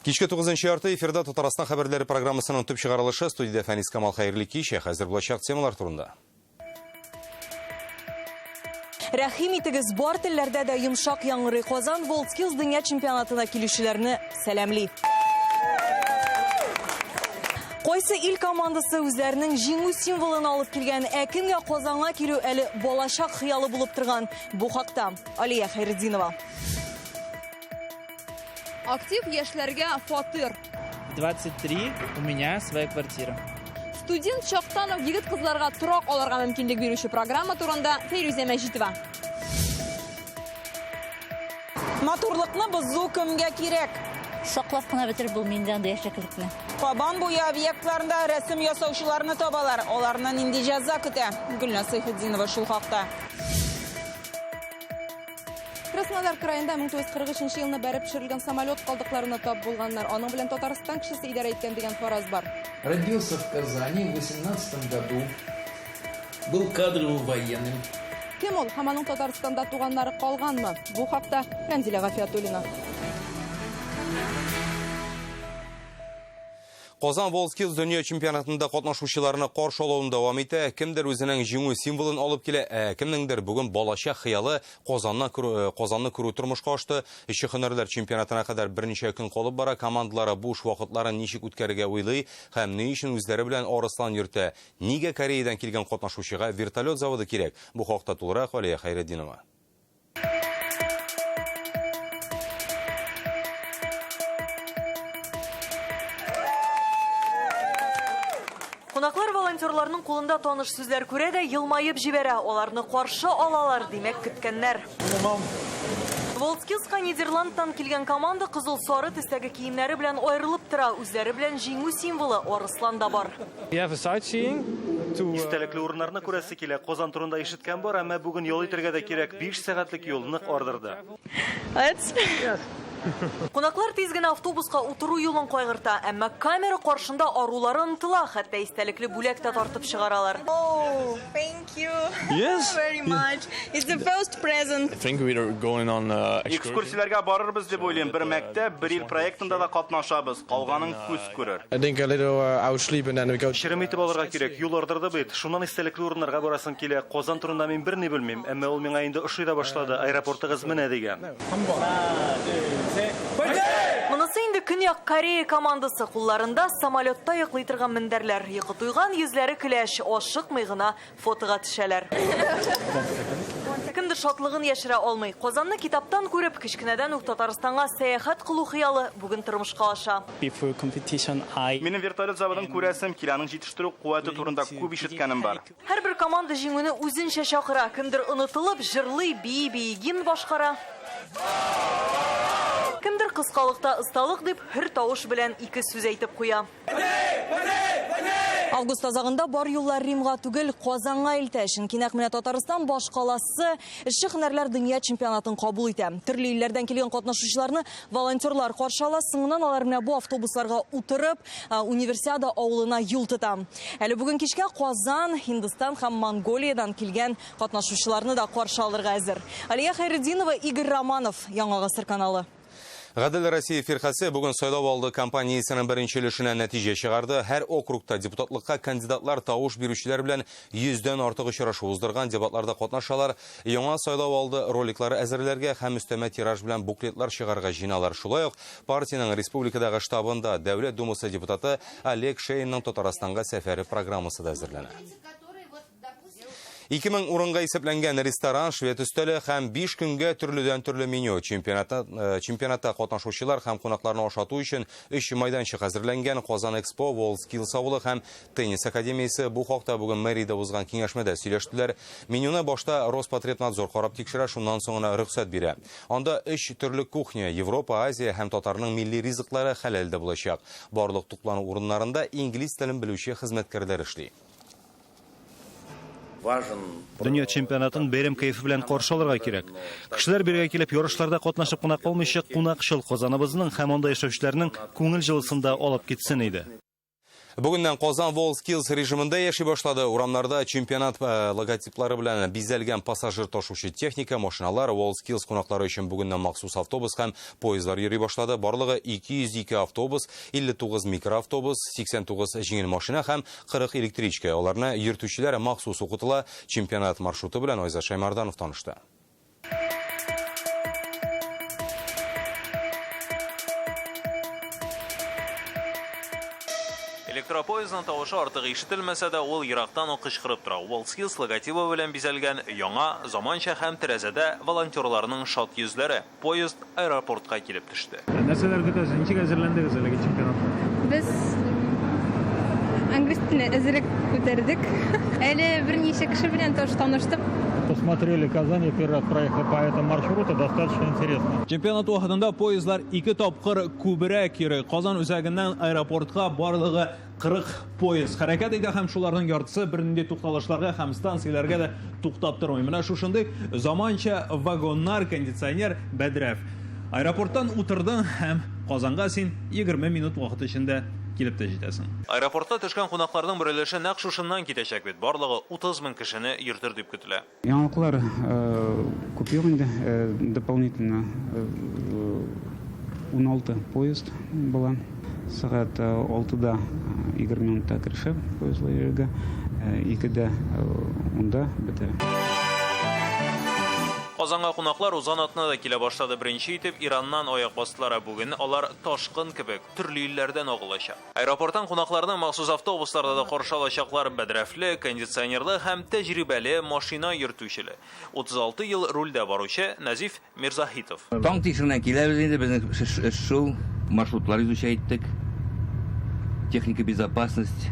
Кичке 9 ярты эфирда Татарстан хәбәрләре программасының төп чыгарылышы студиядә Фәнис Камал хәерле кич, ә хәзер булачак темалар турында. Рәхим итегез, бар телләрдә дә йомшак яңгырый Казан WorldSkills дөнья чемпионатына килүчеләрне сәламли. Кайсы ил командасы үзләренең җиңү символын алып килгән, ә кемгә Казанга килү әле балачак хыялы булып торган? Бу хакта Алия Хәйретдинова. Актив яшьләргә фатир. 23 у меня своя квартира. Студент чактан ук егет-кызларга торак алырга мөмкинлек бирүче программа турында Фәйрүзә Мәҗитова. Матурлыкны бозу кемгә кирәк? Саклап кына бетереп булмый инде андый әшәкелекне. Кабан буе объектларында рәсем ясаучыларны табалар. Аларны нинди җәза көтә? Гөлназ Сәйфетдинова шул хакта. Краснодар краенда 1943 елны бәреп төшерелгән самолет калдыкларына тап булганнар. Аның белән Татарстан кешесе идарә иткән дигән фараз бар. Родился в Казани в 18 году. Был кадровым военным. Кем ул һәм аның Татарстанда туганнары калганмы? Бу хакта Рәмзилә Гафиятуллина. Казан WorldSkills дөнья чемпионатында катнашучыларны каршы алуын дәвам итә. Кемдер үзенең җиңү символын алып килә, ә кемнеңдер бүген балачак хыялы Казанны күрү, э, Казанны күрү тормышка ашты. Эшче һөнәрләр чемпионатына кадәр берничә көн калып бара. Командалары буш вакытларын ничек үткәрергә уйлый һәм ни өчен үзләре белән арыслан йөртә? Нигә Кореядан килгән катнашучыга вертолет заводы кирәк? Бу хакта тулырак Алия Хәйретдинова. Кунаклар волонтерларның кулында таныш сүзләр күрә дә елмаеп җибәрә. Аларны каршы алалар, димәк, көткәннәр. WorldSkillsка Нидерландтан килгән команда кызыл сары төстәге киемнәре белән аерылып тора. Үзләре белән җиңү символы арыслан да бар. Истәлекле урыннарны күрәсе килә. Казан турында ишеткән бар, әмма бүген ял итәргә дә кирәк. 5 сәгатьлек юл нык ардырды. Let's. Кунаклар тиз генә автобуска утыру юлын кайгырта, әмма камера каршында арулары онытыла, хәтта истәлекле бүләк тә тартып чыгаралар. Oh, thank you. Yes. Very much. It's the first present. I think we are going on Экскурсияләргә барырбыз дип уйлыйм. Бер мәктәп, бер ил проектында да катнашабыз. Калганын күз күрер. I think a little hour sleep and then we go. Черем итеп алырга кирәк. Юл ардырды бит. Шуннан истәлекле урыннарга барасым килә. Казан турында мин берни белмим, әмма ул миңа инде ошый да башлады. Аэропортыгыз менә дигән. Монысы инде Көньяк Корея командасы кулларында самолетта йоклый торган мендәрләр. Йокы туйган йөзләре көләч, ашыкмый гына фотога төшәләр. Кемдер шатлыгын яшерә алмый. Казанны китаптан күреп, кечкенәдән үк Татарстанга сәяхәт кылу хыялы бүген тормышка аша. Минем вертолет заводын күрәсем килә, аның җитештерү куәте турында күп ишеткәнем бар. Һәрбер команда җиңүне үзенчә чакыра. Кемдер онытылып, җырлый, бии-бии гимн башкара. Кемдер кыскалыкта осталык дип, һөр тавыш белән ике сүз әйтеп куя. Август азагында бар юллар Римга түгел, Казанга илтә. Чөнки нәкъ менә Татарстан башкаласы эшче һөнәрләр дөнья чемпионатын кабул итә. Төрле илләрдән килгән катнашучыларны волонтерлар каршы ала. Соңыннан алар менә бу автобусларга утырып, Универсиада авылына юл тота. Әле бүген кичкә Казан, Һиндстан һәм Монголиядән килгән катнашучыларны да каршы алырга әзер. Алия Хәйретдинова, Игорь Романов, Яңа Гасыр каналы. Гадел Россия фиркасе бүген сайлау алды кампаниясенең беренче өлешенә нәтиҗә чыгарды. Һәр округта депутатлыкка кандидатлар тавыш бирүчеләр белән 100дән артык очрашу уздырган дебатларда катнашалар. Яңа сайлау алды роликлары әзерләргә һәм өстәмә тираж белән буклетлар чыгарырга җыеналар. Шулай ук партиянең республикадагы штабында Дәүләт Думасы депутаты Олег Шейнның Татарстанга сәфәре программасы да әзерләнә. 2000 урынга исәпләнгән ресторан, швед өстәле һәм 5 көнгә төрледән төрле меню. Чемпионатта, э, чемпионатта катнашучылар һәм кунакларны ашату өчен 3 майданчык әзерләнгән. Казан Экспо, WorldSkills авылы һәм Теннис академиясе бу хакта бүген мэриядә узган киңәшмәдә сөйләштеләр. Менюны башта Роспотребнадзор карап тикшерә, шуннан соң гына рөхсәт бирә. Анда 3 төрле кухня, Европа, Азия һәм татарның милли ризыклары хәләл дә булачак. Барлык туклану урыннарында инглиз телен белүче хезмәткәрләр эшли. Дөнья чемпионатын бәйрәм кәефе белән каршы алырга кирәк. Кешеләр бирегә килеп ярышларда катнашып кына калмыйча, кунакчыл Казаныбызның һәм анда яшәүчеләрнең күңел җылысын да алып китсен иде. Бүгеннән Казан WorldSkills режимында яши башлады. Урамнарда чемпионат логотиплары белән бизәлгән пассажир ташучы техника, машиналар, WorldSkills кунаклары өчен бүгеннән махсус автобус һәм поездлар йөри башлады. Барлыгы 202 автобус, 59 микроавтобус, 89 җиңел машина һәм 40 электричка. Аларны йөртүчеләр махсус укытыла. Чемпионат маршруты белән Айзат Шаймарданов танышты. Электропоездның тавышы артык ишетелмәсә дә, ул ерактан ук кычкырып тора. WorldSkills логотибы белән бизәлгән яңа, заманча һәм тәрәзәдә волонтерларның шат йөзләре. Поезд аэропортка килеп төште. Нәрсәләр көтәсез? Ничек әзерләндегез әлеге чемпионатка? Без английский телне әзрәк күтәрдек. Әле берничә кеше белән тоже таныштык. Посмотрели Казань, я первый раз проехал по этому маршруту, достаточно интересно. Чемпионат вакытында поездлар ике тапкыр күбрәк йөри. Казан үзәгеннән аэропортка барлыгы 40 поезд хәрәкәт итә һәм шуларның яртысы бернинди тукталышларга һәм станцияләргә дә туктап тормый. Менә шушындый заманча вагоннар, кондиционер, бәдрәф. Аэропорттан утырдың һәм Казанга син 20 минут вакыт эчендә килеп тә җитәсең. Аэропортка төшкән кунакларның бер өлеше нәкъ шушыннан китәчәк бит. Барлыгы 30 мең кешене йөртер дип көтелә. Яңалыклар күп юк инде. Дополнительно 16 поезд була. Сәгать 6-да 20 минутта керешә поездлар йөрергә. 2-дә 10-да бетә. Казанга кунаклар узган атнада килә башлады. Беренче итеп Ираннан аяк бастылар. Бүген алар ташкын кебек төрле илләрдән агылачак. Аэропорттан кунакларны махсус автобусларда да каршы алачаклар. Бәдрәфле, кондиционерлы һәм тәҗрибәле машина йөртүчеле. 36 ел рульдә баручы Назиф Мирзаһитов. Таң тишегеннән киләбез инде, безнең эш шул, маршрутлар изучать иттек. Техника безопасность.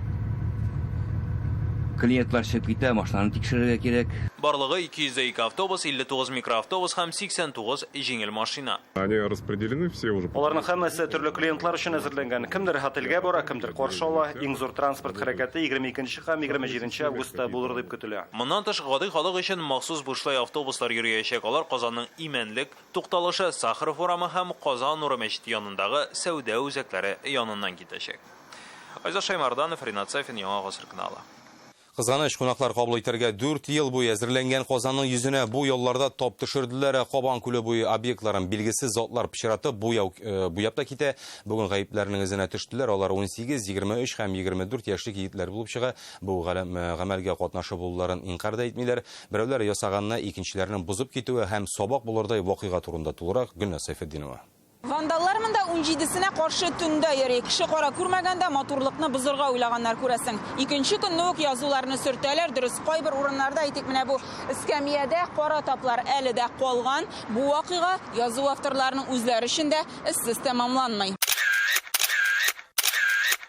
Клиентлар чыгып китә, машинаны тикшерергә кирәк. Барлыгы 202 автобус, 59 микроавтобус һәм 89 җиңел машина. Они распределены все уже. Аларның һәммәсе төрле клиентлар өчен әзерләнгән. Кемдер отельгә бара, кемдер каршы ала. Иң зур транспорт хәрәкәте 22 һәм 27 августта булыр дип көтелә. Моннан тыш гади халык өчен махсус бушлай автобуслар йөриячәк. Алар Казанның Имәнлек тукталышы, Сахаров урамы һәм Казан нуры мәчете янындагы сәүдә үзәкләре яныннан китәчәк. Айзат Шаймарданов, Ринат Сафин, Яңа Гасыр каналы. Кызганыч, кунаклар кабул итәргә 4 ел буе әзерләнгән Казанның йөзенә бу ялларда тап төшерделәр. Кабан күле буе объектларын билгесез затлар пычратып буяп та китә. Бүген гаепләрнең эзенә төштеләр. Алар 18, 23 һәм 24 яшьлек егетләр булып чыга. Бу гамәлгә катнашы булуларын инкарь да итмиләр. Берәүләр ясаганны, икенчеләрнең бозып китүе һәм сабак булырдай вакыйга турында тулырак Гөлназ Сәйфетдинова. Вандаллар монда 17-сенә каршы төндә йөри. Кеше кара күрмәгәндә матурлыкны бозырга уйлаганнар күрәсең. Икенче көнне үк язуларны сөртәләр. Дөрес, кайбер урыннарда, әйтик, менә бу эскәмиядә кара таплар әле дә калган. Бу вакыйга язу авторларының үзләре өчен дә эзсез тәмамланмый.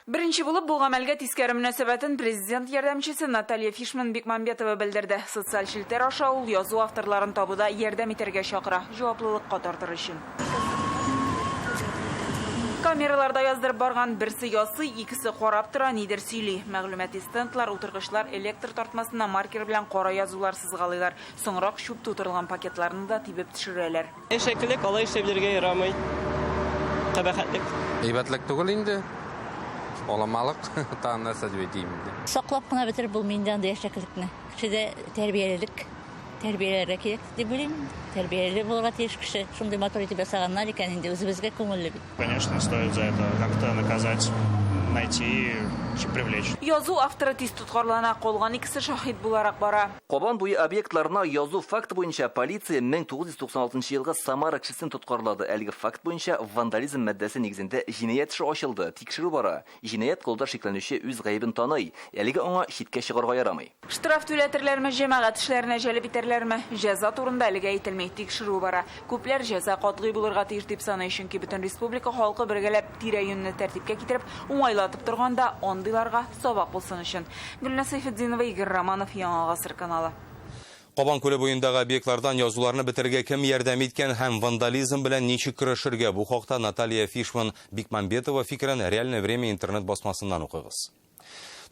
Беренче булып бу гамәлгә тискәре мөнәсәбәтен президент ярдәмчесе Наталья Фишман Бекмамбетова белдерде. Социаль челтәр аша ул язу авторларын табуда ярдәм итәргә чакыра, җаваплылыкка тартыр өчен. Камераларда яздырып барган берсе ясый, икесе карап тора, нидер сөйли. Мәгълүмати стендлар, утыргычлар электр тартмасына маркер белән кара язулар сызгалыйлар. Соңрак чүп тутырылган пакетларны да тибеп төшерәләр. Әшәкелек алай эшләп белергә ярамый. Кабахәтлек. Әйбәтлек түгел инде. Аламалык, тагын нәрсә дип әйтим инде. Саклап кына бетереп булмый инде андый әшәкелекне. Кешедә тәрбиялелек, тәрбияләргә кирәк дип уйлыйм. Тәрбияле булырга тиеш кеше. Шундый матур итеп ясаганнар икән инде, үзебезгә күңелле бит. Конечно, стоит за это как-то наказать, найти, привлечь. Язу авторы тиз тоткарлана, калган икесе шаһит буларак бара. Кабан буе объектларына язу факты буенча полиция 1996 елгы Самара кешесен тоткарлады. Әлеге факт буенча вандализм маддәсе нигезендә җинаять эше ачылды. Тикшерү бара. Җинаять кылуда шикләнүче үз гаебен таный. Әлегә аңа читкә чыгарга ярамый. Штраф түләтерләрме, җәмәгать эшләренә җәлеп итәрләрме? Җәза турында әлегә әйтелми. Тикшерү бара. Күпләр җәза катгый булырга тиеш дип саный, чөнки бөтен республика халкы бергәләп тирә-юньне тәртипкә китереп, уңайлатып торганда андыйларга сабак булсын өчен. Гөлназ Сәйфетдинова, Игорь Романов, Яңа Гасыр каналы. Кабан күле буендагы объектлардан язуларны бетерергә кем ярдәм иткән һәм вандализм белән ничек көрәшергә? Бу хакта Наталья Фишман Бекмамбетова фикерен Реальное время интернет басмасыннан укыгыз.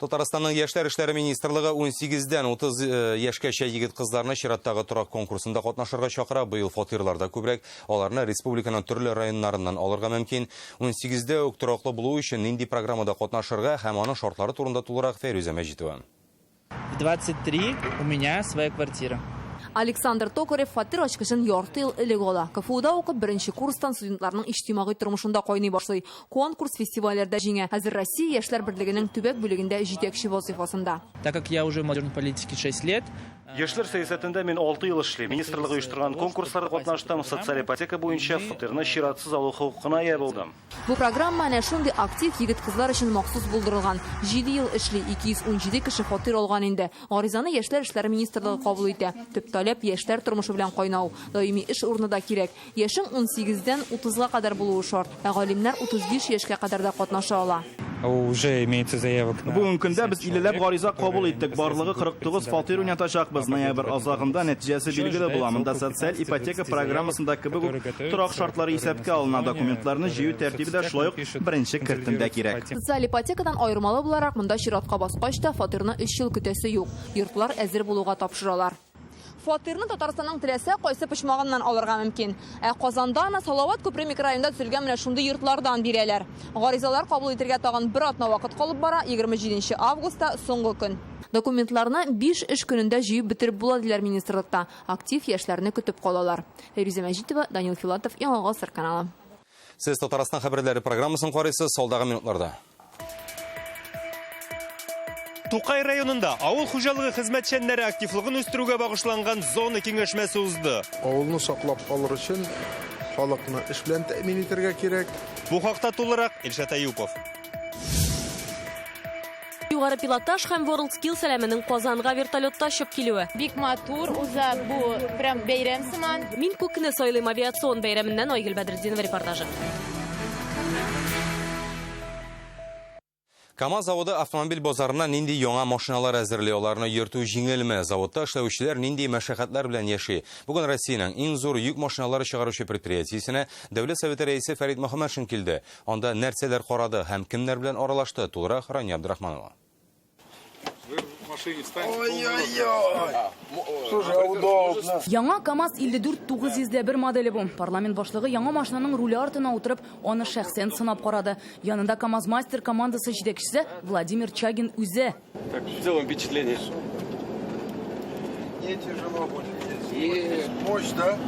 Татарстанның Яшьләр эшләре министрлыгы 18-дән 30 яшькәчә егет-кызларны чираттагы торак конкурсында катнашырга чакыра. Быел фатирлар да күбрәк, аларны республиканың төрле районнарыннан алырга мөмкин. 18-дә үк тораклы булу өчен нинди программада катнашырга һәм аның шартлары турында тулырак Фәйрүзә Мәҗитова. В 23 у меня своя квартира. Александр Токарев фатир ачкычын ярты ел элек ала. КФУда укып, беренче курстан студентларның иҗтимагый тормышында кайный башлый. Конкурс, фестивальләрдә җиңә. Хәзер Россия яшьләр берлегенең төбәк бүлегендә җитәкче вазыйфасында. Так как я уже в молодежной политике 6 лет, Яшьләр сәясәтендә мин 6 ел эшлим. Министрлык оештырган конкурсларда катнаштым, социаль ипотека буенча фатирны чиратсыз алу хокукына ия булдым. Бу программа әнә шундый актив егет-кызлар өчен махсус булдырылган. 7 ел эшли, 217 кеше фатир алган инде. Гаризаны Яшьләр эшләре министрлыгы кабул итә. Төп таләп яшьләр тормышы белән кайнау. Даими эш урыны да кирәк. Яшең 18-дән 30-га кадәр булуы шарт. Ә галимнәр 35 яшькә кадәр дә катнаша ала. Уже имеется заявок на Бүгенге көндә без 50ләп гариза кабул иттек. Барлыгы 49 фатир уйнатачакбыз. Ноябрь азагында нәтиҗәсе билгеле була. Монда социаль ипотека программасында кебек үк торак шартлары исәпкә алына. Документларны җыю тәртибе дә шулай ук беренче кертемдә кирәк. Социаль ипотекадан аермалы буларак, монда чиратка баскач та фатирны 3 ел көтәсе юк. Йортлар әзер булуга тапшыралар. Фатирны Татарстанның теләсә кайсы почмагыннан алырга мөмкин. Ә Казанда аны Салават күпере микрорайонында төзелгән менә шундый йортлардан бирәләр. Гаризалар кабул итәргә тагын бер атна вакыт калып бара, 27 августта соңгы көн. Документларны 5 эш көнендә җыеп бетереп була, диләр министрлыкта. Актив яшьләрне көтеп калалар. Фәйрүзә Мәҗитова, Данил Филатов, Яңа Гасыр каналы. Сез Татарстан хәбәрләре программасын карыйсыз, алдагы минутларда. Тукай районында авыл хуҗалыгы хезмәтчәннәре активлыгын үстерүгә багышланган зона киңәшмәсе узды. Авылны саклап калыр өчен халыкны эш белән тәэмин итәргә кирәк. Бу хакта тулырак Илшат Аюпов. Югары пилотаж һәм WorldSkills әләменең Казанга вертолетта очып килүе. Бик матур уза бу, прям бәйрәм сыман. Мин күкне сайлыйм авиацион бәйрәменнән Айгөл Бәдретдинова репортажы. КАМАЗ заводы автомобиль базарына нинди яңа машиналар әзерли, аларны йөртү җиңелме? Заводта эшләүчеләр нинди мәшәкатьләр белән яши? Бүген Россиянең иң зур йөк машиналары чыгаручы предприятиесенә Дәүләт Советы рәисе Фәрит Мөхәммәтшин килде. Анда нәрсәләр карады һәм кемнәр белән аралашты? Тулырак Рания Абдрахманова. Яңа КАМАЗ 54 901 моделе бу. Парламент башлыгы яңа машинаның руле артына утырып, аны шәхсән сынап карады. Янында КАМАЗ мастер командасы җитәкчесе Владимир Чагин үзе. Так, в целом впечатление. Не тяжело будет. Мощь, да?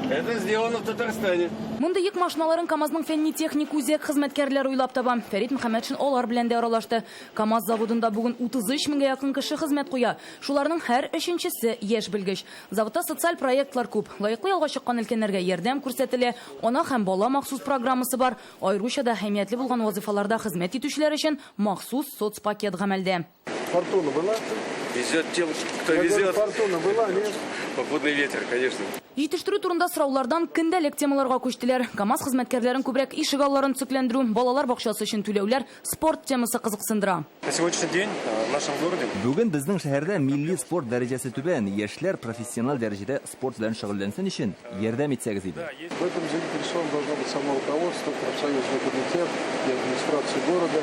Это сделано в Татарстане. Мондый йөк машиналарын КАМАЗның фәнни-техник үзәк хезмәткәрләре уйлап таба. Фәрит Мөхәммәтшин алар белән дә аралашты. КАМАЗ заводында бүген 33 меңгә якын кеше хезмәт куя. Шуларның һәр өченчесе яшь белгеч. Заводта социаль проектлар күп. Лаеклы ялга чыккан өлкәннәргә ярдәм күрсәтелә. Ана һәм бала махсус программасы бар. Аеруча да әһәмиятле булган вазифаларда хезмәт итүчеләр өчен махсус соцпакет гамәлдә. Фортуна была? Везет тем, кто везет. Фортуна была, нет? Попутный ветер, конечно. Җитештерү турында сораулардан көндәлек темаларга күчтеләр. КАМАЗ хезмәткәрләрен күбрәк ишек алларын төзекләндерү, балалар бакчасы өчен түләүләр, спорт темасы кызыксындыра. На сегодняшний день в нашем городе Бүген безнең шәһәрдә милли спорт дәрәҗәсе түбән. Яшьләр профессиональ дәрәҗәдә спорт белән шөгыльләнсен өчен ярдәм итсәгез иде. В этом заинтересован должно быть само руководство, профсоюзный комитет и администрация города.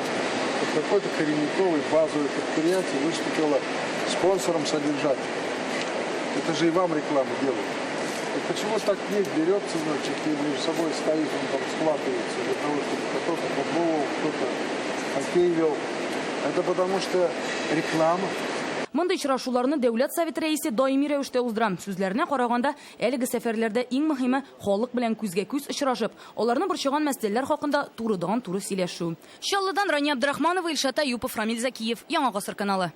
Какое-то коренниковое базовое предприятие выступило спонсором-содержателем. Это же и вам рекламу делают. И почему так НИК берется, значит, и между собой стоит, он там схватывается для того, чтобы кто-то футбол, кто-то хоккей вел. Это потому что реклама. Мондый очрашуларны Дәүләт Советы рәисе даими рәвештә уздыра. Сүзләренә караганда, әлеге сәфәрләрдә иң мөһиме халык белән күзгә-күз очрашып, аларны борчыган мәсьәләләр хакында турыдан-туры сөйләшү. Чаллыдан Рания Абдрахманова, Илшат Аюпов, Рамил Закиев, Яңа Гасыр каналы.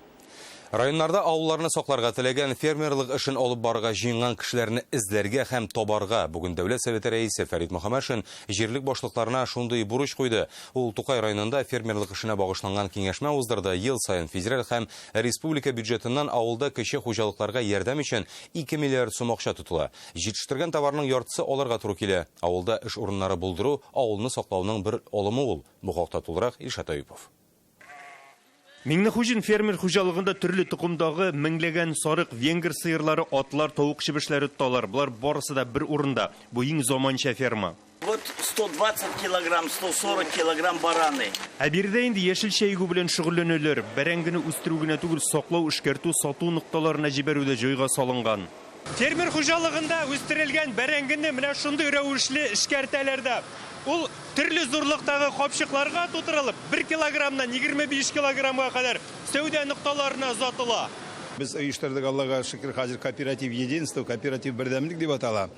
Районнарда авылларны сакларга теләгән фермерлык эшен алып барырга җыенган кешеләрне эзләргә һәм табарга. Бүген Дәүләт Советы рәисе Фәрит Мөхәммәтшин җирлек башлыкларына шундый бурыч куйды. Ул Тукай районында фермерлык эшенә багышланган киңәшмә уздырды. Ел саен федераль һәм республика бюджетыннан авылда кече хуҗалыкларга ярдәм өчен 2 миллиард сум акча тотыла. Җитештергән товарның яртысы аларга туры килә. Авылда эш урыннары булдыру авылны саклауның бер алымы ул. Бу хакта тулырак Илшат Аюпов. Миңнехуҗин фермер хуҗалыгында төрле токымдагы меңләгән сарык, венгр сыерлары, атлар, тавык чебешләре тоталар. Болар барысы да бер урында. Бу иң заманча ферма. Вот 120 килограмм, 140 килограмм бараны. Ә биредә инде яшелчә игү белән шөгыльләнәләр. Бәрәңгене үстерү генә түгел, саклау, эшкәртү, сату нокталарына җибәрү дә җайга салынган. Фермер хуҗалыгында үстерелгән бәрәңгене менә шундый рәвешле эшкәртәләр дә. Ул төрле зурлыктагы капчыкларга тутырылып, 1 килограммнан 25 килограммга кадәр сәүдә нокталарына озатыла. Без оештырдык, Аллага шөкер, хәзер кооператив единство, кооператив бердәмлек дип атала.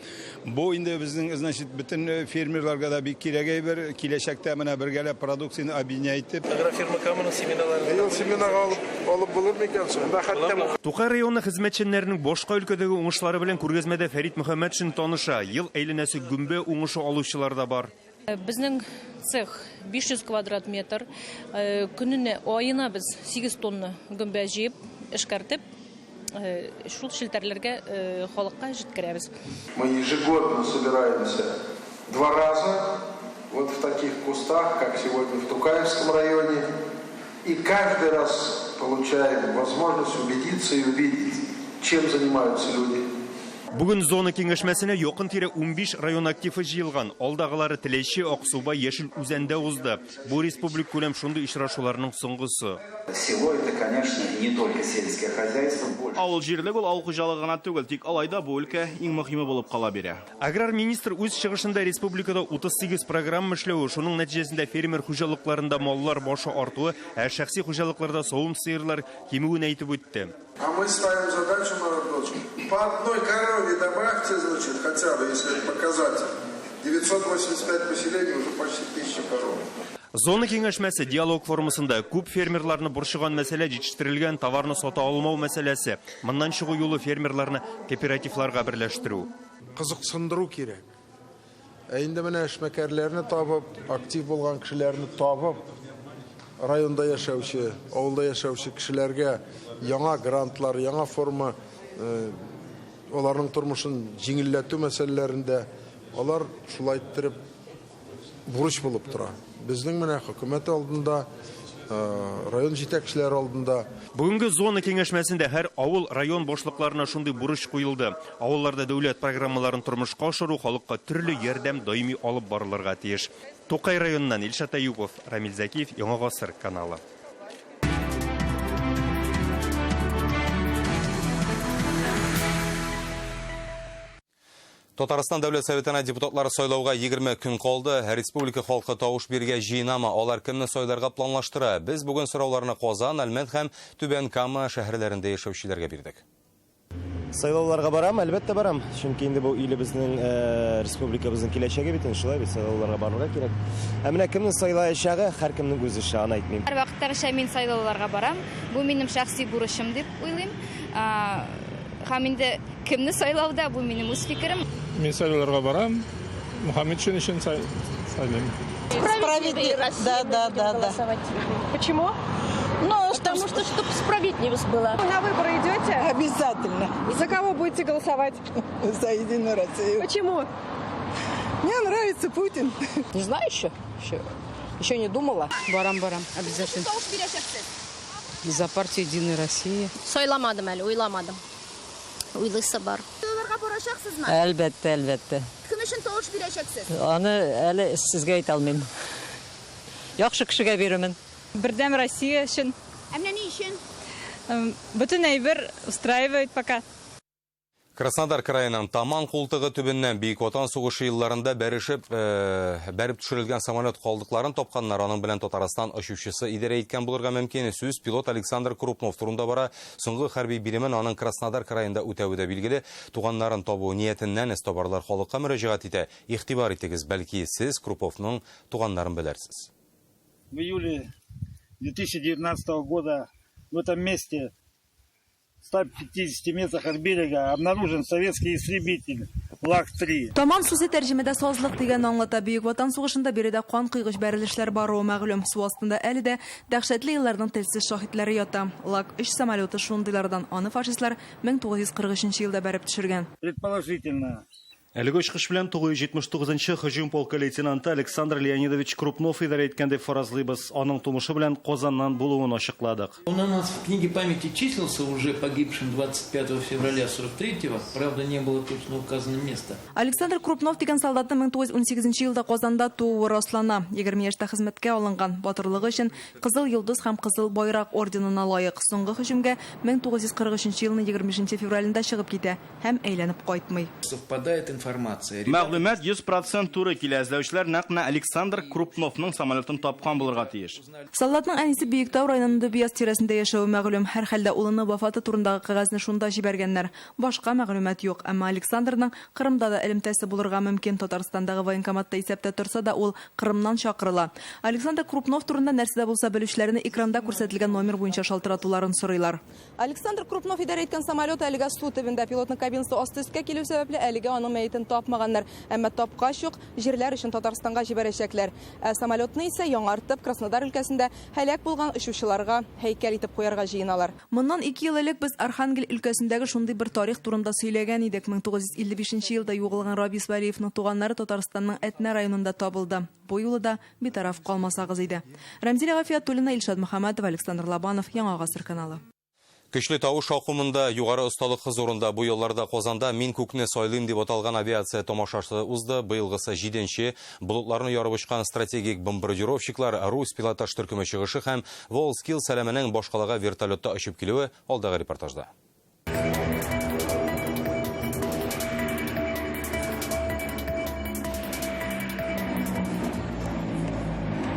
Бу инде безнең, значит, бөтен фермерларга да бик кирәк әйбер. Киләчәктә менә бергәләп продукцияне объединять итеп. Агрофирма Каманың семеналарын. Быел семенага алып, алып булыр микән соң? Бәхәттә. Тукай районы хезмәтчәннәренең башка өлкәдәге уңышлары белән күргәзмәдә Фәрит Мөхәммәтшин таныша. Ел әйләнәсе гөмбә уңышы алучылар да бар. Безнең цех 500 квадрат метр. Көненә, аена без 8 тонна гөмбә җыеп, эшкәртеп, шул челтәрләргә халыкка җиткерәбез. Мы ежегодно собираемся два раза, вот в таких кустах, как сегодня в Тукаевском районе, и каждый раз получаем возможность убедиться и увидеть, чем занимаются люди. Бүген зона киңәшмәсенә якын-тирә 15 район активы җыелган. Алдагылары Теләче, Аксубай, Яшел Үзәндә узды. Бу республика күләм шундый очрашуларның соңгысы. Село это, конечно, не только сельское хозяйство, больше. Авыл җирлеге ул авыл хуҗалыгы гына түгел, тик алай да бу өлкә иң мөһиме булып кала бирә. Аграр министр үз чыгышында республикада 38 программа эшләве, шуның нәтиҗәсендә фермер хуҗалыкларында маллар башы артуы, ә шәхси хуҗалыкларда савым сыерлар кимүен әйтеп үтте. А мы ставим задачу, Марат Абдуллович, по одной корове добавьте, значит, хотя бы, если это показатель. 985 поселений, уже почти 1000 коров. Зона киңәшмәсе диалог формасында күп фермерларны борчыган мәсьәлә җитештерелгән товарны сата алмау мәсьәләсе. Моннан чыгу юлы фермерларны кооперативларга берләштерү. Кызыксындыру кирәк. Ә инде менә эшмәкәрләрне табып, актив булган кешеләрне табып, районда яшәүче, авылда яшәүче кешеләргә яңа грантлар, яңа форма, аларның тормышын җиңелләтү мәсьәләләрендә алар шулай иттереп бурыч булып тора. Безнең менә хөкүмәт алдында, район җитәкчеләре алдында. Бүгенге зона киңәшмәсендә һәр авыл, район башлыкларына шундый бурыч куелды. Авылларда дәүләт программаларын тормышка ашыру, халыкка төрле ярдәм даими алып барылырга тиеш. Тукай районыннан Илшат Әюпов, Рамил Зәкиев, Яңа Гасыр каналы. Татарстан Дәүләт Советына депутатлары сайлауга 20 көн калды. Республика халкы тавыш бирергә җыенамы? Алар кемне сайларга планлаштыра? Без бүген сорауларны Казан, Әлмәт һәм Түбән Кама шәһәрләрендә яшәүчеләргә бирдек. Сайлауларга барам, әлбәттә барам. Чөнки инде бу илебезнең, республикабызның киләчәге бит инде, шулай бит, сайлауларга барырга кирәк. Ә менә кемнең сайлаячагы, һәркемнең үз эше, аны әйтмим. Һәр вакыттагыча мин сайлауларга барам. Бу минем шәхси бурычым дип уйлыйм. Һәм инде кемне сайлауда, бу минем үз фикерем. Мин сайлауларга барам. Мухаммедшин өчен сайлыйм. Справедливая Россия. Да, да, да, да. Почему? Ну, потому что, чтоб справедливость была. Вы на выборы идете? Обязательно. За кого будете голосовать? За Единую Россию. Почему? Мне нравится Путин. Не знаю еще. Еще не думала. Барам, барам, обязательно. За партию Единой России. Сайламадым әле, уйламадым. Уйлыйсы бар. Сайлауларга барачаксызмы? Әлбәттә, әлбәттә. Кем өчен тавыш бирәчәксез? Аны әле сезгә әйтә алмыйм. Яхшы кешегә бирермен. Бердәм Россия өчен. Ә менә ни өчен? Бөтен әйбер устраивает пока. Краснодар краеның Таман култыгы төбеннән Бөек Ватан сугышы елларында бәреп төшерелгән самолет калдыкларын тапканнар. Аның белән Татарстан очучысы идарә иткән булырга мөмкин. Сүз пилот Александр Крупнов турында бара. Соңгы хәрби биремен аның Краснодар краенда үтәве дә билгеле. Туганнарын табу ниятеннән эзтабарлар халыкка мөрәҗәгать итә. Игътибар итегез, бәлки сез Круповның туганнарын белерсез. В июле 2019 года в этом месте в 150 метрах от берега обнаружен советский истребитель ЛАК-3. Таман сүзе тәрҗемәдә сазлык дигәнне аңлата. Бөек Ватан сугышында биредә кан кыйгыч бәрелешләр баруы мәгълүм. Су астында әле дә дәһшәтле елларның телсез шаһитләре ята. ЛАК-3 самолеты шундыйлардан. Аны фашистлар 1943 елда бәреп төшергән. Предположительно, Әлеге очкыч белән 979 нчы һөҗүм полкы лейтенанты Александр Леонидович Крупнов идарә иткән дип фаразлыйбыз. Аның тумышы белән Казаннан булуын ачыкладык. Он у нас в книге памяти числился уже погибшим 25 февраля 43-го, правда, не было точно указано место. Александр Крупнов дигән солдатның 1918 елда Казанда тууы раслана. 20 яшьтә хезмәткә алынган. Батырлыгы өчен Кызыл Йолдыз һәм Кызыл Байрак орденына лаек. Соңгы һөҗүмгә 1943 елның 25 февралендә чыгып китә һәм әйләнеп кайтмый. Совпадает информация. Мәгълүмат 100 процент туры килә. Эзләүчеләр нәкъ менә Александр Крупновның самолетын тапкан булырга тиеш. Солдатның әнисе Биектау районының Дөбъяз тирәсендә яшәве мәгълүм. Һәрхәлдә, улының вафаты турындагы кәгазьне шунда җибәргәннәр. Башка мәгълүмат юк. Әмма Александрның Кырымда да элемтәсе булырга мөмкин. Татарстандагы военкоматта исәптә торса да, ул Кырымнан чакырыла. Александр Крупнов турында нәрсә дә булса белүчеләрне экранда күрсәтелгән номер буенча шалтыратуларын сорыйлар. Александр Крупнов идарә иткән самолет әлегә су төбендә. Пилотның кабинасы асты өскә килү сәбәпле, әлегә аның мәетен тапмаганнар. Әмма тапкач ук, җирләр өчен Татарстанга җибәрәчәкләр. Ә самолетны исә яңартып, Краснодар өлкәсендә һәлак булган очучыларга һәйкәл итеп куярга җыеналар. Моннан ике ел элек без Архангель өлкәсендәге шундый бер тарих турында сөйләгән идек. 1955 нче елда югалган Рабис Вәлиевның туганнары Татарстанның Әтнә районында табылды. Бу юлы да битараф калмасагыз иде. Рәмзилә Гафиятуллина, Илшат Мөхәммәтов, Александр Лобанов, Яңа гасыр каналы. Көчле тавыш шаукымында, югары осталык хозурында бу елларда Казанда Мин күкне сайлыйм дип аталган авиация тамашасы узды. Быелгысы җиденче. Болытларны ярып очкан стратегик бомбардировщиклар, Русь пилотаж төркеме чыгышы һәм WorldSkills сәламенең башкалага вертолетта очып килүе алдагы репортажда.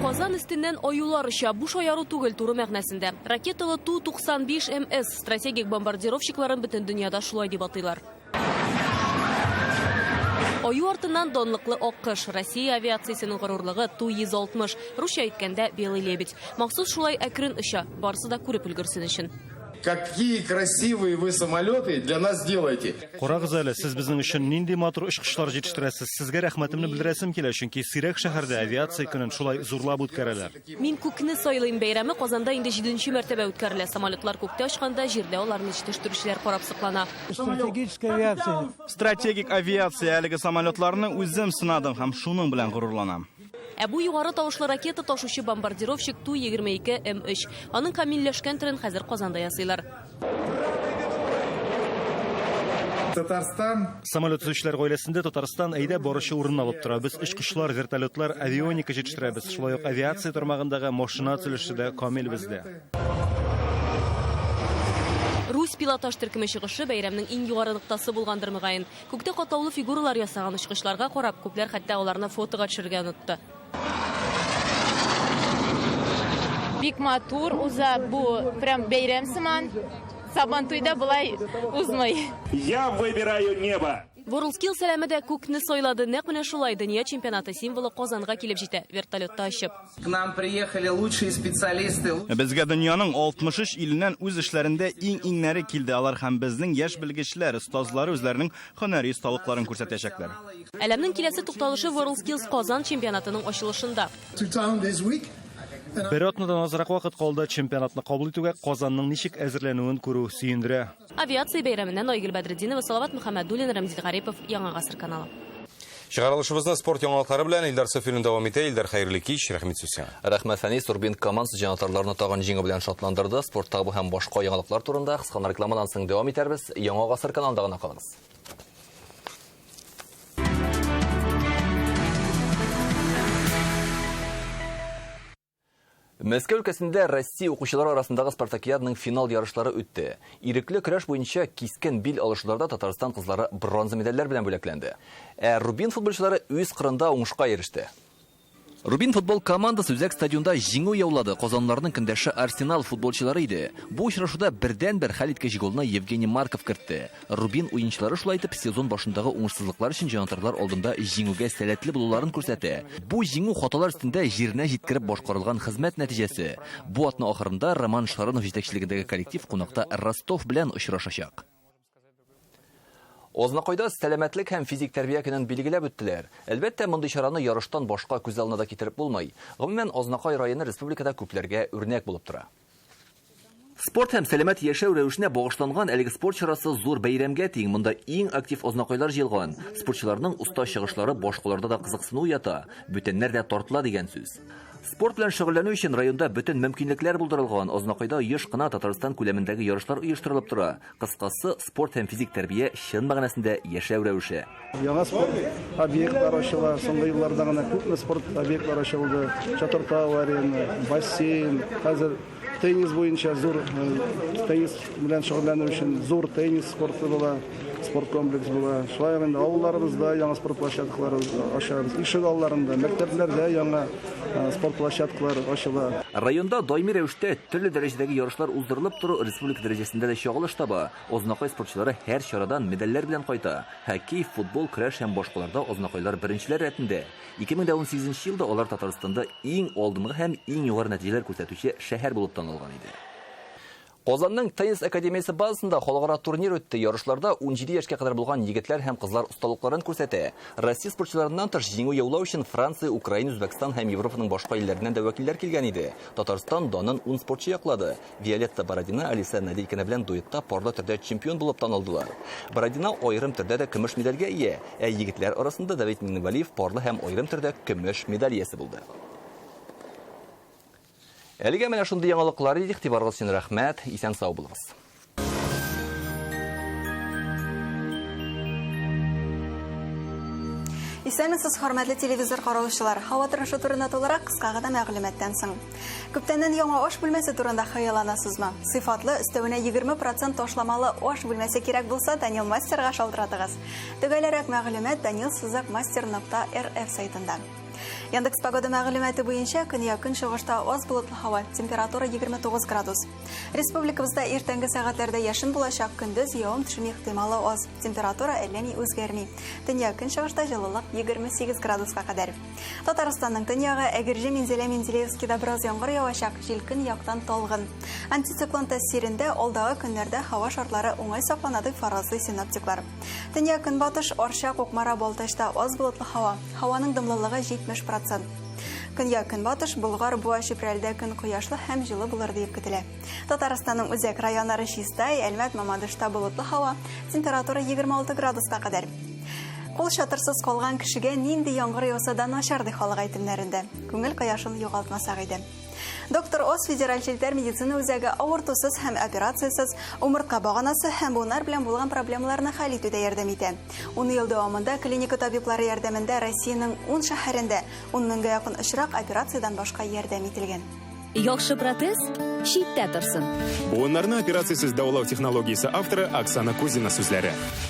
Казан өстеннән аюлар оча. Бу шаяру түгел, туры мәгънәсендә. Ракеталы Ту-95 МС стратегик бомбардировщикларын бөтен дөньяда шулай дип атыйлар. Аю артыннан данлыклы аккош, Россия авиациясенең горурлыгы Ту-160, русча әйткәндә, Белый лебедь. Махсус шулай әкрен оча, барысы да күреп өлгерсен өчен. Какие красивые вы самолеты для нас делаете. Карагыз әле, сез безнең өчен нинди матур очкычлар җитештерәсез. Сезгә рәхмәтемне белдерәсем килә, чөнки сирәк шәһәрдә авиация көнен шулай зурлап үткәрәләр. Мин күкне сайлыйм бәйрәме Казанда инде җиденче мәртәбә үткәрелә. Самолетлар күктә очканда, җирдә аларны җитештерүчеләр карап соклана. Стратегическая авиация. Стратегик авиация әлеге самолетларны үзем сынадым һәм шуның белән горурланам. Ә бу югары тавышлы ракета ташучы бомбардировщик Ту-22 М3. Аның камилләшкән төрен хәзер Казанда ясыйлар. Татарстан. Самолет төзүчеләр гаиләсендә Татарстан әйдәп баручы урын алып тора. Без очкычлар, вертолетлар, авионика җитештерәбез. Шулай ук авиация тармагындагы машина төзелеше дә камил бездә. Русь пилотаж төркеме чыгышы бәйрәмнең иң югары ноктасы булгандыр, мөгаен. Күктә катлаулы фигуралар ясаган очкычларга карап, күпләр хәтта аларны фотога төшерергә онытты. Бик матур уза бу, прям бәйрәм сыман. Сабантуйда болай узмый. Я выбираю небо. WorldSkills сәламе дә күкне сайлады. Нәкъ менә шулай дөнья чемпионаты символы Казанга килеп җитә, вертолетта очып. К нам приехали лучшие специалисты. Безгә дөньяның 63 иленнән үз эшләрендә иң-иңнәре килде. Алар һәм безнең яшь белгечләр, остазлары үзләренең һөнәри осталыкларын күрсәтәчәкләр. Әләмнең киләсе тукталышы WorldSkills Казан чемпионатының ачылышында. Бер атнадан азрак вакыт калды чемпионатны кабул итүгә Казанның ничек әзерләнүен күрү сөендерә. Авиация бәйрәменнән Айгөл Бәдретдинова, Салават Мөхәммәдуллин, Рәмзил Гарипов, Яңа гасыр каналы. Чыгарылышыбызны спорт яңалыклары белән Илдар Сафин дәвам итә. Илдар, хәерле кич, рәхмәт сүз сиңа. Рәхмәт, Фәнис. Турбин командасы җанатарларны тагын җиңү белән шатландырды. Спорттагы бу һәм башка яңалыклар турында кыска рекламадан соң дәвам итәрбез. Яңа гасыр каналында гына калыгыз. Мәскәү өлкәсендә Россия укучылары арасындагы спартакиаданың финал ярышлары үтте. Ирекле көрәш буенча кискен бил алышуларда Татарстан кызлары бронза медальләр белән бүләкләнде. Ә Рубин футболчылары үз кырында уңышка иреште. Рубин футбол командасы үзәк стадионда җиңү яулады. Казанларның көндәше Арсенал футболчылары иде. Бу очрашуда бердән-бер хәлиткеч голны Евгений Марков кертте. Рубин уенчылары шулай итеп сезон башындагы уңышсызлыклар өчен җанатарлар алдында җиңүгә сәләтле булуларын күрсәтә. Бу җиңү хаталар өстендә җиренә җиткереп башкарылган хезмәт нәтиҗәсе. Бу атна ахырында Роман Шаронов җитәкчелегендәге коллектив кунакта Ростов белән очрашачак. Азнакайда сәламәтлек һәм физик тәрбия көнен билгеләп үттеләр. Әлбәттә, мондый чараны ярыштан башка күз алдына да китереп булмый. Гомумән, Азнакай районы республикада күпләргә үрнәк булып тора. Спорт һәм сәламәт яшәү рәвешенә багышланган әлеге спорт чарасы зур бәйрәмгә тиң. Монда иң актив азнакайлар җыелган. Спортчыларның оста чыгышлары башкаларда да кызыксыну уята. Бүтәннәр дә тартыла дигән сүз. Спорт белән шөгыльләнү өчен районда бөтен мөмкинлекләр булдырылган. Азнакайда еш кына Татарстан күләмендәге ярышлар оештырылып тора. Кыскасы, спорт һәм физик тәрбия чын мәгънәсендә яшәү рәвеше. Яңа спорт объектлары ачыла. Соңгы елларда гына күпме спорт объектлары ачылды. Чатыртау арена, бассейн, хәзер теннис буенча зур теннис белән шөгыльләнү өчен зур теннис спорты була, спорт комплекс була. Шулай ук инде авылларыбызда яңа спорт площадкалары ачабыз. Ишек алларында, мәктәпләрдә яңа спорт площадкалары ачыла. Районда даими рәвештә төрле дәрәҗәдәге ярышлар уздырылып тору республика дәрәҗәсендә дә чагылыш таба. Азнакай спортчылары һәр чарадан медальләр белән кайта. Хоккей, футбол, көрәш һәм башкаларда азнакайлар беренчеләр рәтендә. 2018 елда алар Татарстанда иң алдынгы һәм иң югары нәтиҗәләр күрсәтүче шәһәр булып танылган иде. Казанның теннис академиясе базасында халыкара турнир үтте. Ярышларда 17 яшькә кадәр булган егетләр һәм кызлар осталыкларын күрсәтә. Россия спортчыларыннан тыш җиңү яулау өчен Франция, Украина, Үзбәкстан һәм Европаның башка илләреннән дә вәкилләр килгән иде. Татарстан данын 10 спортчы яклады. Виолетта Бородина, Алиса Надейкина белән дуэтта парлы төрдә чемпион булып танылдылар. Бородина аерым төрдә дә көмеш медальгә ия, ә егетләр арасында Давид Миңневалиев парлы һәм аерым төрдә көмеш медаль иясе булды. Әлегә менә шундый яңалыклар иде. Игътибарыгыз өчен рәхмәт. Исән сау булыгыз. Исәнмесез, хөрмәтле телевизор караучылар. Һава торышы турында тулырак кыска гына мәгълүматтан соң. Күптәннән яңа аш бүлмәсе турында хыялланасызмы? Сыйфатлы, өстәвенә 20% ташламалы аш бүлмәсе кирәк булса, Данил Мастерга шалтыратыгыз. Төгәлрәк мәгълүмат данил-мастер.рф сайтында. Яндекс погода мәгълүматы буенча көньяк-көнчыгышта аз болытлы һава, температура 29 градус. Республикабызда иртәнге сәгатьләрдә яшен булачак, көндез явым-төшем ихтималы аз, температура әллә ни үзгәрми. Төньяк-көнчыгышта җылылык 28 градуска кадәр. Татарстанның төньягы Әгерҗе, Минзәлә, Менделеевскида бераз яңгыр явачак, җил көньяктан талгын. Антициклон тәэсирендә алдагы көннәрдә һава шартлары уңай саклана дип фаразлый синоптиклар. Төньяк-көнбатыш, Арча, Кукмара, Балтачта аз болытлы һава. Һаваның дымлылыгы 70%. Көньяк-көнбатыш, Болгар, Буа, Чүпрәлдә көн кояшлы һәм җылы булыр дип көтелә. Татарстанның үзәк районнары Чистай, Әлмәт, Мамадышта болытлы һава, температура 26 градуска кадәр. Кул чатырсыз калган кешегә нинди яңгыр яуса да начар ди халык әйтемнәрендә. Күңел кояшын югалтмасак иде. Доктор Ос федераль челтәр медицина үзәге авыртусыз һәм операциясез умыртка баганасы һәм буыннар белән булган проблемаларны хәл итүдә ярдәм итә. 10 ел дәвамында клиника табиблары ярдәмендә Россиянең 10 шәһәрендә 10 меңгә якын очрак операциядән башка ярдәм ителгән. Яхшы протез читтә торсын. Буыннарны операциясез дәвалау технологиясе авторы Оксана Кузина сүзләре.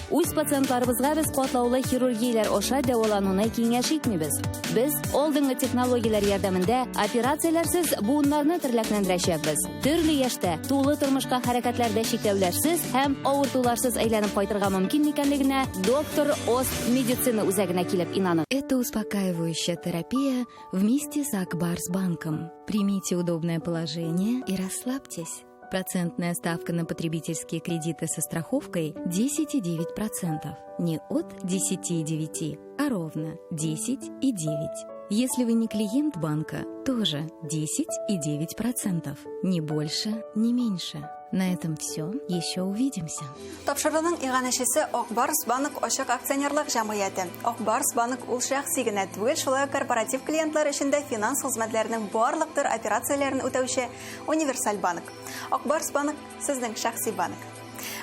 Үз пациентларыбызга без катлаулы хирургияләр аша дәвалануны киңәш итмибез. Без алдынгы технологияләр ярдәмендә операцияләрсез буыннарны терләкләндерәчәкбез. Төрле яшьтә тулы тормышка хәрәкәтләрдә чикләүләрсез һәм авыртуларсыз әйләнеп кайтырга мөмкин икәнлегенә Доктор Ост медицина үзәгенә килеп инаныгыз. Это успокаивающая терапия вместе с Акбарс банком. Примите удобное положение и расслабьтесь. Процентная ставка на потребительские кредиты со страховкой 10,9%. Не от 10,9, а ровно 10,9. Если вы не клиент банка, тоже 10,9%. Ни больше, ни меньше. На этом все. Еще увидимся. Тапшыруның иганәчесе Ак Барс банк ачык акционерлык җәмгыяте. Ак Барс банк ул шәхси генә түгел, шулай ук корпоратив клиентлар өчен дә финанс хезмәтләренең барлык төр операцияләрен үтәүче универсаль банк. Ак Барс банк сезнең шәхси банк.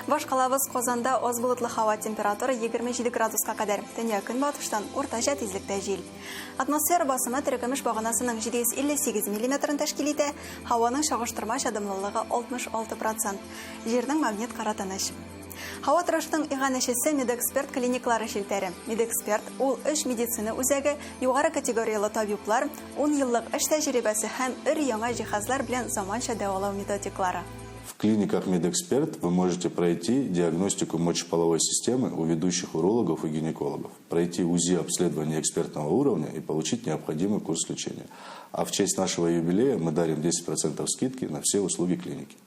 Башкалабыз Казанда аз болытлы һава, температура 27 градуска кадәр. Төньяк көнбатыштан уртача тизлектә җил. Атмосфера басымы терекөмеш баганасының 758 миллиметрын тәшкил итә. Һаваның чагыштырмача дымлылыгы 66%. Җирнең магнит кара тыныч. Һава торышының иганәчесе Медэксперт клиниклары челтәре. Медэксперт ул өч медицина үзәге, югары категориялы табиблар, 10 еллык эш тәҗрибәсе һәм өр-яңа җиһазлар белән заманча дәвалау методикалары. В клиниках Медэксперт вы можете пройти диагностику мочеполовой системы у ведущих урологов и гинекологов, пройти УЗИ обследование экспертного уровня и получить необходимый курс лечения. А в честь нашего юбилея мы дарим 10% скидки на все услуги клиники.